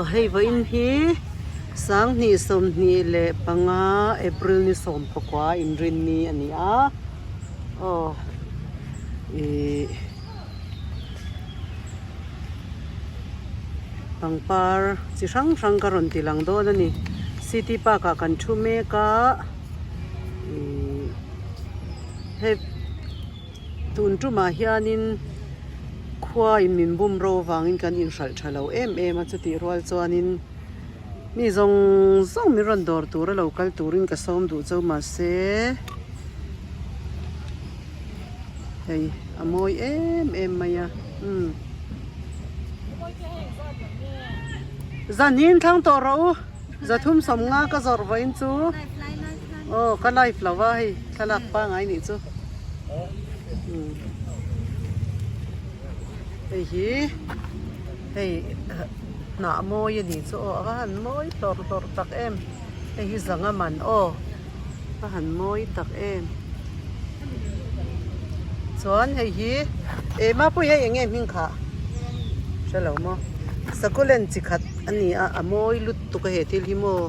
Hei vawiin hi 2025 April ni 19 inrinni a ni a aw ih pangpar chi hrang hrang ka rawn ti lang dawn a ni city park ah kan thu mek a ih hei. Tun tumah hianin khua in min bum ro avangin kan inhralh tha lo em em a, chutih rual chuanin mi zawng zawng min rawn dawr tura lo kal turin ka sawm duh chauh mahse hei a mawi em em mai a umm Zan thlang tawh rawh u 350 ka zawrh vawiin chu aw ka live lo va hei thlalak pangai nih chu hei hi hei hnah mawi a nih chu aw a va han mawi hlawrh hlawrh tak em hei hi zanga man aw a han mawi tak em chuan hei hi eh mapui hei eng nge hming khah hre lo maw succulent chi khat a ni a a mawi lutuk a he thil hi maw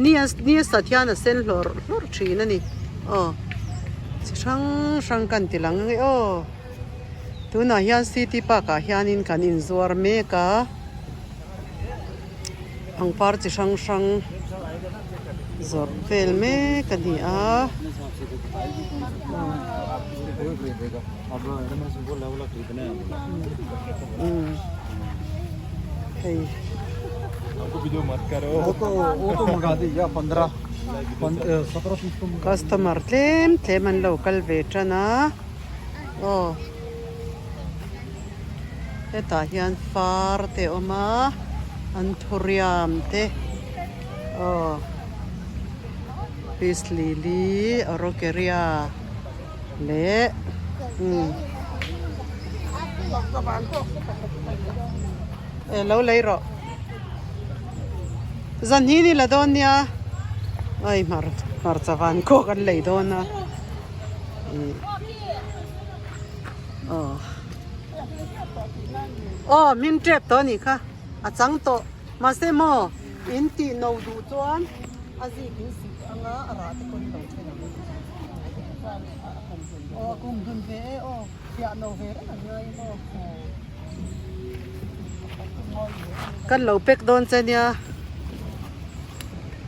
ni a ni a sat hian a sen hlawrh hlawrh thin a ni aw chi hrang hrang kan ti lang ang e aw tunah hian city park ah hianin kan inzuar mek a. Pangpar chi hrang hrang zawrh vel mek a ni a. Hei. Customer tlem tlem an lo kal ve tan a aw. Hetah hian far te a awm a anthurium te aw peace lily araucaria leh umm e lo lei rawh zan hi ni la dawn nia ai hmar hmarcha van kawk an lei dawn a ih. Aw aw min tep tawh a nih kha a chang tawh mahse maw in tih no duh chuan a zik in sik anga a rah te pawh hi lo then ang aw a kum dun ve e aw fiah no ve reng an ngai maw kan lo pack dawn che nia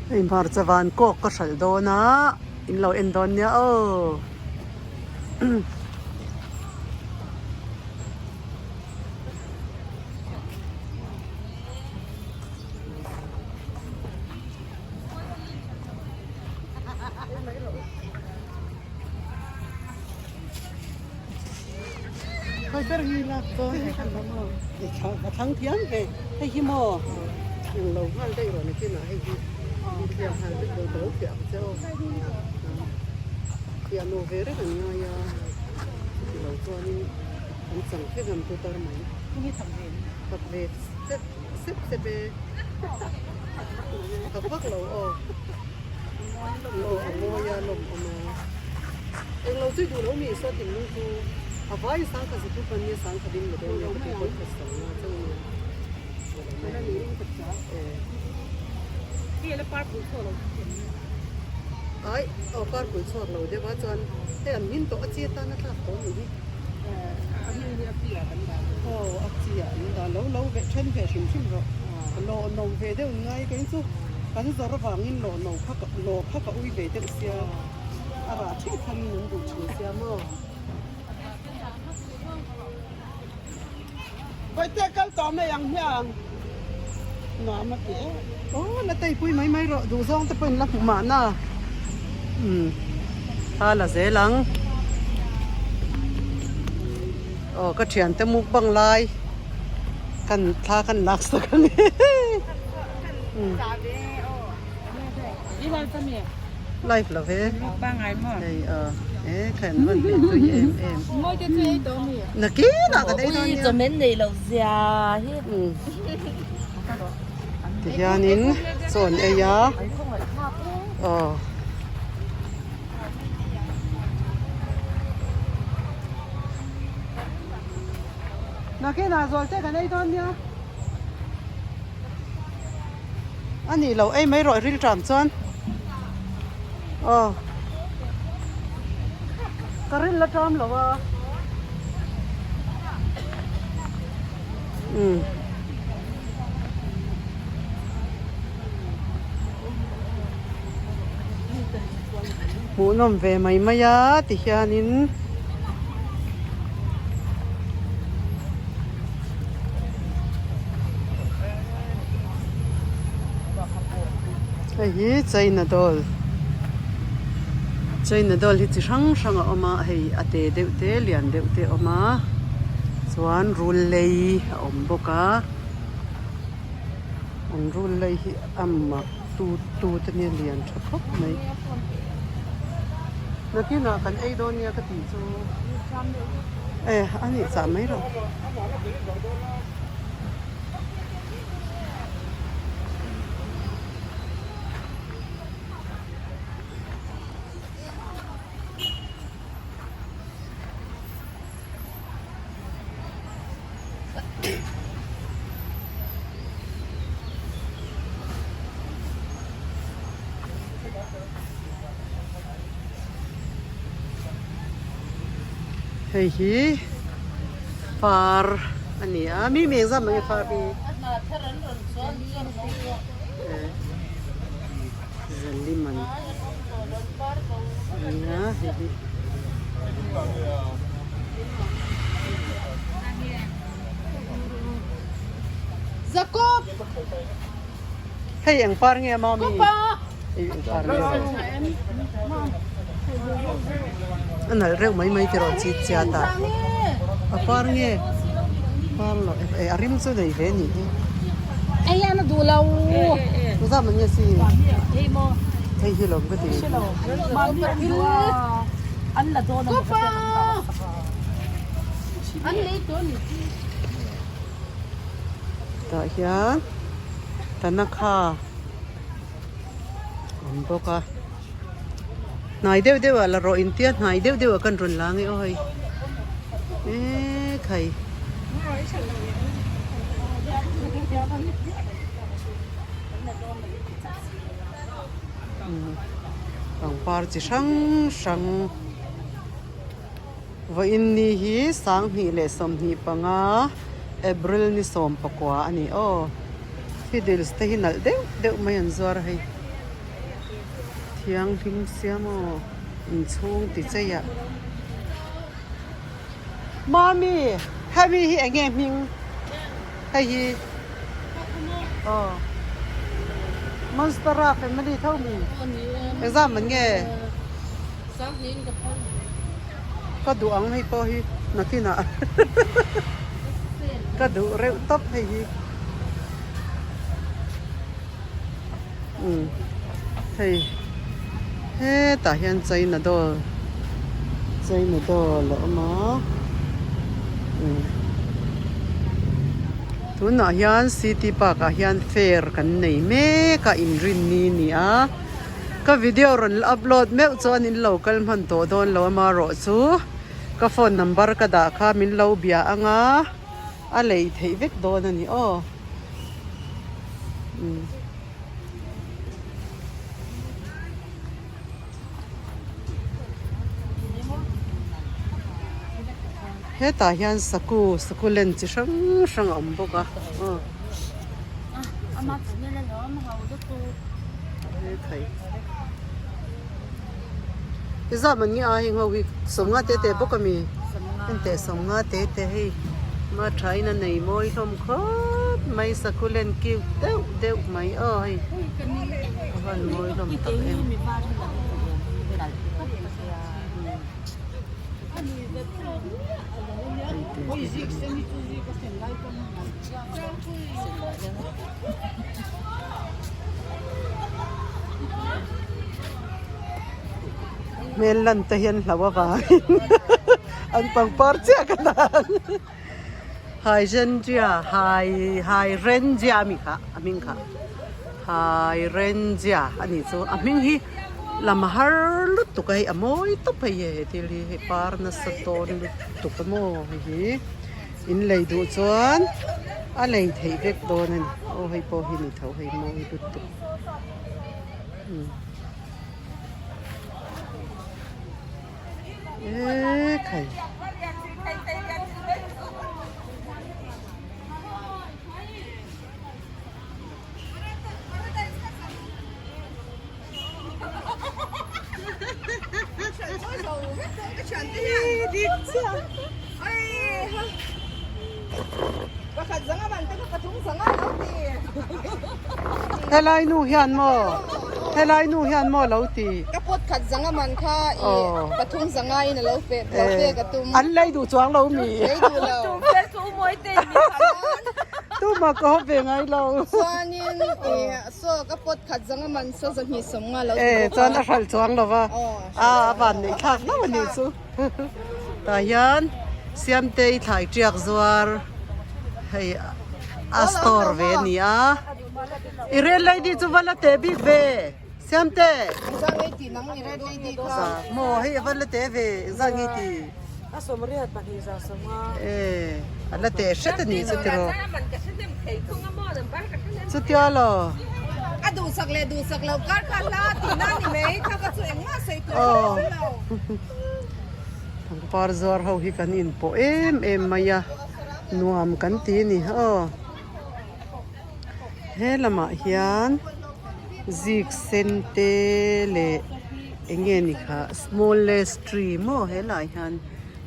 hei hmarcha van kawk ka hralh dawn a in lo en dawn nia aw. Khoi ber hi lak dawn hei kan lo maw a thlang thiam ve hei hi maw englo nghal daih rawh nakinah hei hi thiam nghal vek dawn ka lo fiah ang che aw. Fiah no ve reng an ngai a, chuti lo chuanin an chang vek ang chu tar mai. Thak ve sep sep sep e. Thak vak lo aw. Aw a mawi a lawm awm a. Englo chu i duh lo mi saw thinlung chu a vai sang kha zithu pawn nia sang kha ding lo dawn nia ka ti pawn ka sawi nga chauh nia. Ai aw parpui chhuak lo deuh a chuan hei an hmin tawh a chi atan a thlak tawh a nih hi aw a chi ah an dah lo lo ve then ve hrim hrim rawh lawh no ve deuh in ngai kei chu kan zawr avangin lawh no kha lawh kha ka ui ve deuh sia a rah theuh thangin an duh thin sia maw. Vaite kal tawh mai ang hian nuam a ti em. Aw la teipui mai mai rawh duh zawng te pawhin la hmuh mahna umm thla la zel ang aw ka thiante mukbang lai kan thla kan lak sak ang umm live lo ve hei aw e khan van hmeh tui em em nakinah kan ei dawn nia tihianin chaw an ei a aw nakinah zual te kan ei dawn nia. A nih loh ei mai rawh i rilṭam chuan. Aw. Ka ril la ṭam lo a. Umm. Hmuhnawm ve mai mai a ti hianin. Hei hi china doll china doll hi chi hrang hrang a awm a hei a te deuh te lian deuh te a awm a chuan rul lei a awm bawk a an rul lei hi a mak tut tut a nia lian tha khawp mai nakinah kan ei dawn nia ka tih chu e a nih chah mai rawh. Hei hi far a ni a mi mi engzat mai far hi zaliman a ni a hei hi. Hei eng par nge mami? Hei eng par nge? A nalh reuh mai mai tiraw chit chiat a. A par nge? Par lo e a rim chu nei ve nih hi. Ei an a duh lo. Zam an nge si. Hei hi lawm ka ti. An la dawn a An lei tawh a ni. Tah hian Tanakha awm bawk a hnai deuh deuh ah la rawh intia hnai deuh deuh ah kan rawn la ange aw hei eee khai pangpar chi hrang hrang. Vawiin ni hi 2025 April ni 19 a ni aw. Fiddles te hi nalh deuh deuh mai an zuar a hei. Thianghlim siam aw inchhung ti chei ah. Mami hemi hi eng nge hming? Hei hi aw Monstera family tho mi? Exam an nge? Ka duh ang hei pawh hi nakinah ka duh reuh tawp hei hi umm hei hetah hian china doll china doll a awm a umm tunah hian city park ah hian fair kan nei mek a inrinni a ni a. Ka video rawn upload meuh chuan in lo kal hman tawh dawn lo amarawh chu ka phone number ka dah kha min lo bia ang a, a lei theih vek dawn a ni aw. Umm. Hetah hian saku succulent chi hrang hrang a awm bawk a aw. Zam an nge a heng ho hi sawmnga te te bawk a mi enteh sawmnga te te hei ma tha in a nei mawi hlawm khawp mai succulent cute deuh deuh mai aw hei a van mawi hlawm tak em. Hmel lan te hian hlo avangin an pangpar chiah ka tan Hydrangea hai Hydrangea a mi kha a hming kha Hydrangea a nih chu a hming hi lam har lutuk a hei a mawi tawp hei he thil hi hei par nasa dawn lutuk a maw hei hi. In lei duh chuan a lei theih vek dawn a ni. Aw hei pawh hi ni tho hei mawi lutuk. Eee khai. Helai nu hian maw helai nu hian maw lo ti Ka pot khat zanga man kha i pathum zanga in alo pe lo pe ka tum an lei duh chuang lo mi lei duh lo Tuma ka haw ve ngai lo. Chuanin saw ka pot khat zanga man saw zahnih sawm nga lo ti bawk a. Chuan a hral chuang lo va. A a van neih thlak hlauh a nih chu. Tah hian Siamtei thlai tiak zuar hei a store ve a ni a. I red lady chu va la teh bik ve Siamte. Engzah ngei ti nang i red lady kha. Maw hei a va la teh ve engzah ngei ti. A sawmriat pahnih za sawma. E a la teh hret a nih chu tiraw. Chutia lo. A duhsak leh duhsak lo kar kha hla tihna a ni mai kha ka chu engmah sawi tur a awm lo. Pangpar zuar ho hi kan inpawh em em mai a nuam kan ti a ni aw. He lamah hian zik sen te leh eng nge ni kha smallest tree maw he lai hian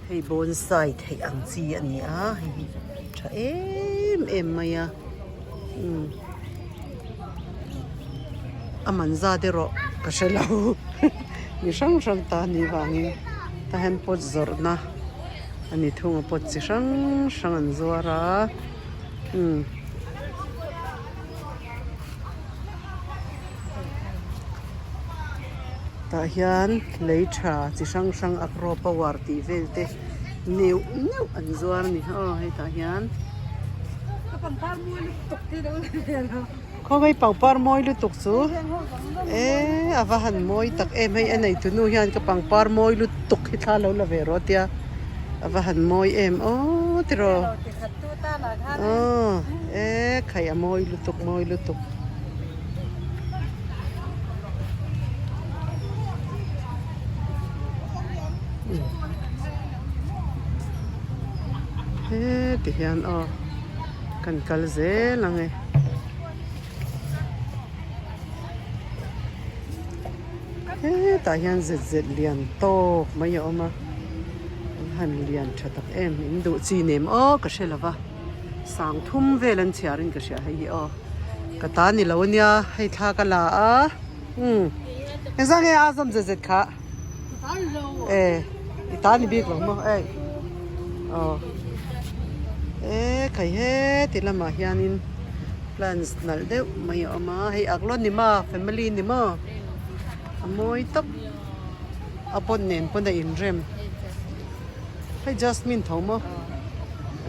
hei bonsai theih ang chi a ni a hei hi tha em em mai a umm a man zat erawh ka hre lo mi hrang hrang ta a nih vangin tah hian pot zawrhna a ni thung a pot chi hrang hrang an zuar a. Umm. Tah hian lei tha chi hrang hrang agro power tih vel te neuh neuh an zuar a ni aw hetah hian. Khawngaih pangpar mawi lutuk chu eee a va han mawi tak em hei a nei tunu hian ka pangpar mawi lutuk hi thla lo la ve rawh tia a va han mawi em aw tiraw aw e khai a mawi lutuk mawi lutuk. Heti hian aw. Kan kal zel ang e. Hetah hian zet zet lian tawk mai a awm a, an han lian tha tak em, in duh chi nem aw ka hre lo va, sang thum vel an chhiar in ka hria hei hi aw, ka ta ni lo ania hei thla ka la a, umm engzah nge a zawm zet zet kha e i ta ni bik lo maw ei aw e khai heti lamah hianin plants nalh deuh mai a awm a hei aglon ni maw family ni maw a mawi tawp a pot nen pawn a inrem hei jasmine tho maw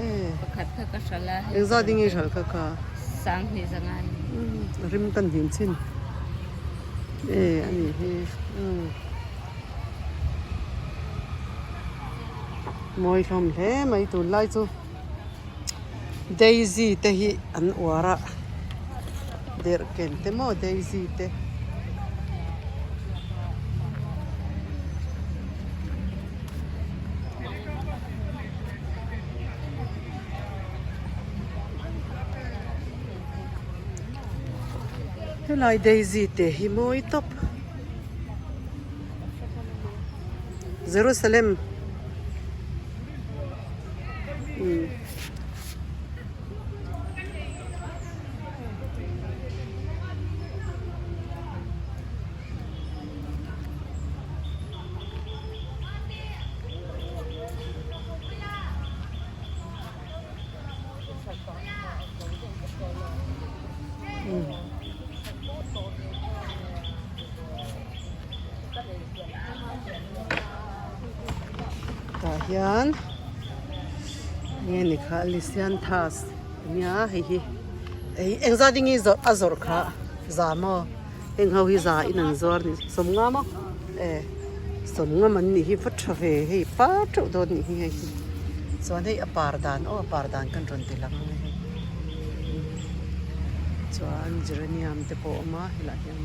e engzat ding i hralh kha kha rim kan hnim chin. E a nih hi umm mawi hlawm hle mai tunlai chu daisy te hi an uar a derhken te maw daisy te. Helai daisy te hi mawi tawp Jerusalem umm. Tah hian nge ni kha Lysianthus ania hei hi engzat nge a zawrh kha za maw heng ho hi za in an zuar a ni sawmnga maw e sawmnga man nih hi va tha ve hei par teuh dawn nih hi hei hi. Chuan hei a par dan aw a par dan kan rawn ti lang ang e hei chuan geranium te pawh a awm a helaiah hian.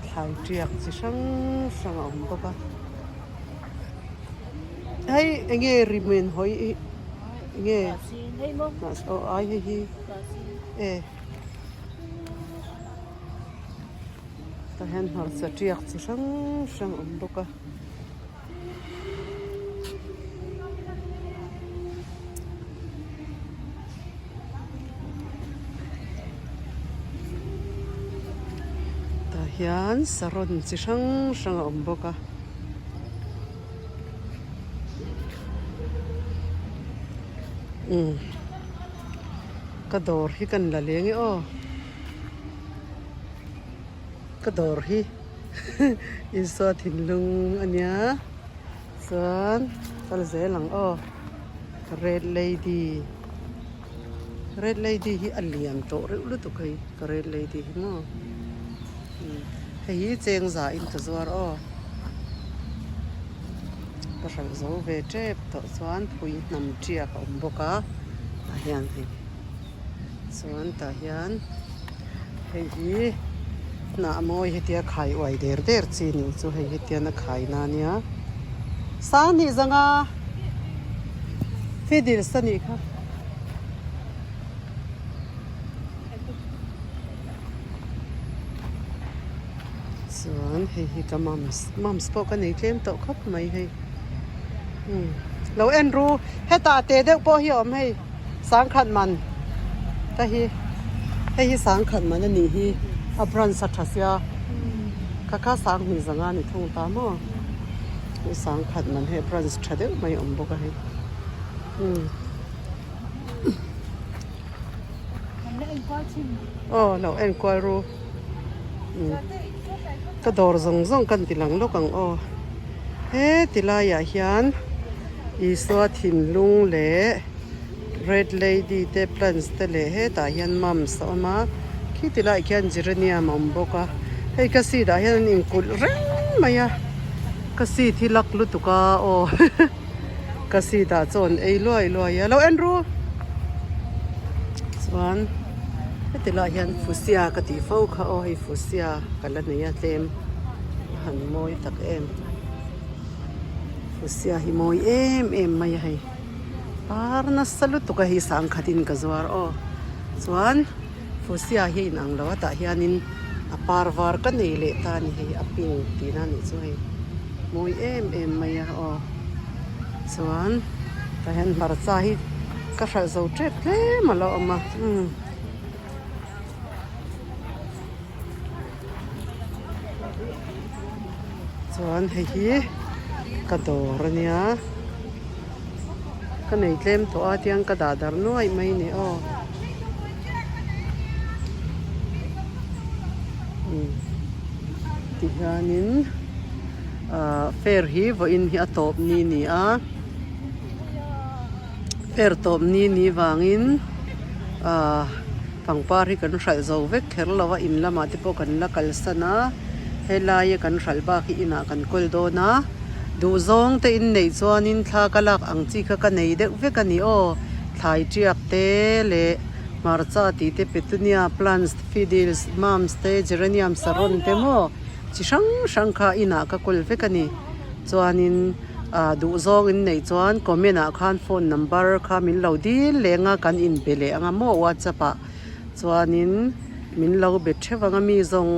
Thlai tiak chi hrang hrang a awm bawk a hei eng nge ri men hawi hi eng nge aw ai hei hi e. Tah hian hmarcha tiak chi hrang hrang a awm bawk a. Tah hian saron chi hrang hrang a awm bawk a. Umm. Ka dawr hi kan la leng e aw ka dawr hi Isua thinlung a nia chuan kal zel ang aw red lady red lady hi a lian tawh reuh lutuk hei ka red lady hi maw hei hi cheng za in ka zuar aw ka hralh zo ve tep tawh chuan phui hnam tiak a awm bawk a tah hian hei chuan tah hian hei hi hnah mawi hetia khai uai der der chi nih chu hei hetian a khai na ania sanghnih zanga fiddles a nih kha. Chuan hei hi ka mums mums pawh ka nei tlem tawh khawp mai hei umm lo en ru hetah te deuh pawh hi a awm hei sangkhat man te hi hei hi sangkhat man a nih hi a branch a tha sia kha kha sanghnih zanga a ni thung ta maw sangkhat man hei branch tha deuh mai a awm bawk a hei umm. Aw lo enkual ru ka dawr zawng zawng kan ti lang lawk ang aw he ti laiah hian Isua thinlung leh red lady te plants te leh hetah hian mums a awm a khi ti laiah khian geranium a awm bawk a hei ka seat ah hian an inkulh reng mai a ka seat hi luck lutuk a aw. Ka seat ah chuan ei luai luai a lo en ru chuan heti lah hian fusia ka tih fo kha aw hei fusia ka la nei a tlem a han mawi tak em fusia hi mawi em em mai a hei par nasa lutuk a hei sangkhat in ka zuar aw chuan fusia hi a inang lo a tah hianin a par var ka nei leh ta a ni hei a pink tihna a nih chu hei. Mawi em em mai a aw chuan tah hian hmarcha hi ka hralh zo tep tlem a lo awm a umm. Chuan hei hi ka dawr a nia ka nei tlem tawh a tiang ka dah darh nuaih mai a ni aw umm tihianin. Ahh fair hi vawiin hi a tawp ni ni a fair tawp ni ni vangin ahh pangpar hi kan hralh zo vek kher lo a in lamah te pawh kan la kalsan a helaia kan hralh bak hi inah kan kawl dawn a duhzawng te in neih chuanin thla ka lak ang chi kha ka nei deuh vek a ni aw thlai tiak te leh hmarcha tih te petunia plants fiddles mums te geranium saron te maw. Chi hrang hrang kha inah ka kawl vek a ni. Chuanin ah duhzawng in neih chuan comment ah khan phone number kha min lo dil leng a kan inbe leh ang a maw whatsapp ah chuanin min lo be theuh ang a mi zawng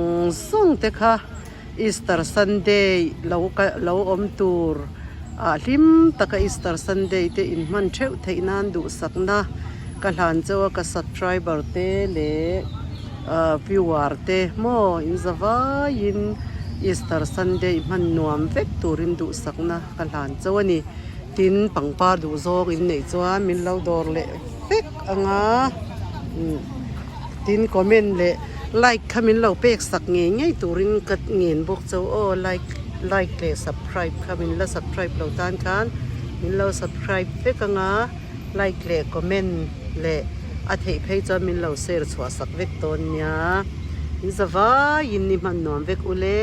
zawng te kha Easter Sunday lo lo awm tur ah hlim taka Easter Sunday te inhman theuh theih nan duhsakna ka hlan chauh a ka subscriber te leh. Viewer te maw in za vaiin Easter Sunday hman nuam vek turin duhsakna ka hlan chauh a ni. Tin, pangpar duh zawng in neih chuan min lo dawr leh vek ang a. Tin, comment leh like kha min lo pek sak ngei ngei turin ka ngen bawk chauh aw. Like like leh subscribe kha min la subscribe lo tan khan min lo subscribe vek ang a. Like leh comment leh a theih phei chuan min lo share chhuah sak vek dawn nia. In zavaiin ni hman nuam vek ule.